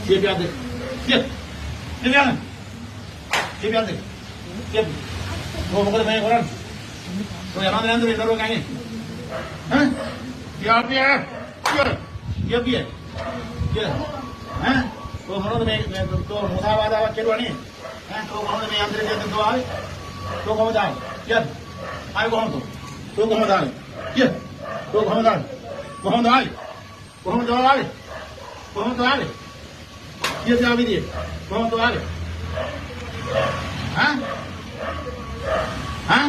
කියපියන්ද? කිය. කියපියන්ද? කියපියන්ද? කිය. ඔය මොකද මේ කරන්නේ? ඔය යනවද නැද්ද මේ දරුවා ගන්නේ? ඈ? කියාපිය. කිය. කියපිය. කිය. ඈ? ඔය මොනවද මේ තෝ මුසාවාදාවක් කෙරුවා නේ? ඈ තෝ කොහොමද මේ යන්ත්‍රේ දෙන්න තෝ ආවේ? තෝ කොහොමද ආවේ? කියන්න. ආවේ කොහොමද? තෝ කොහොමද ආවේ? කිය. තෝ කොහොමද ආවේ? කොහොමද ආවේ? කොහොමද ආවේ? කොහොමද ආවේ? කීයද ආවේ විදියේ? කොහොමද ආවේ? ඈ? ඈ?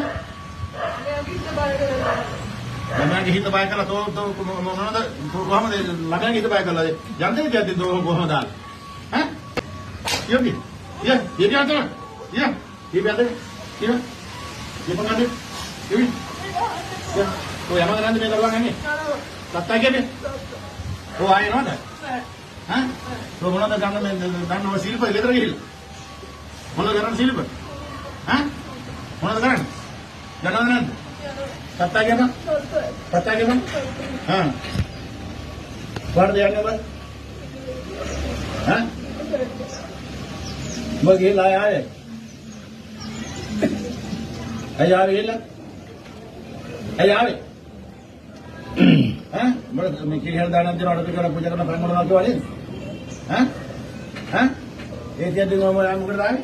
ළමයාගේ හිත බය කරලා තෝ තෝ මොනවද තෝ කොහොමද ළමයාගේ හිත බය කරලා යන්ත්‍රේ තියද්දි තෝ කොහොමද ආවේ? ඈ? කියපි. කිය. කියපි අතර. කිය. කියපි අතර. කිය. කියපන් අතර. කියපි. කිය. තෝ යනවද නැද්ද මේ දරුවන් ඇඟේ? සත්තා කියපි. ඔව් ආයෙ එනවද? ඈ? තෝ මොනවද ගන්න මේ දන්න ඔය ශිල්ප ගෙදර ගිහිල්ලා? මොනවද කරන්නේ ශිල්ප? ඈ? මොනවද කරන්නේ? දන්නවද නැද්ද? සත්තා කියපන්. සත්තා කියපන්. හා. කොහටද යන්නේ ඔබ? ඈ? උඹ ගිහිල්ලා ආයෙ ආයේ? ඇයි ආවේ ගිහිල්ලා? ඇයි ආවේ? ඈ? උඹට මේ කිරිහැල් දානක් දෙනවා අර පිටවල පූජා කරන පන් මොනවා කිව්වා නේද? ඈ? ඈ? ඒ තියද්දි මොකටද ආවේ?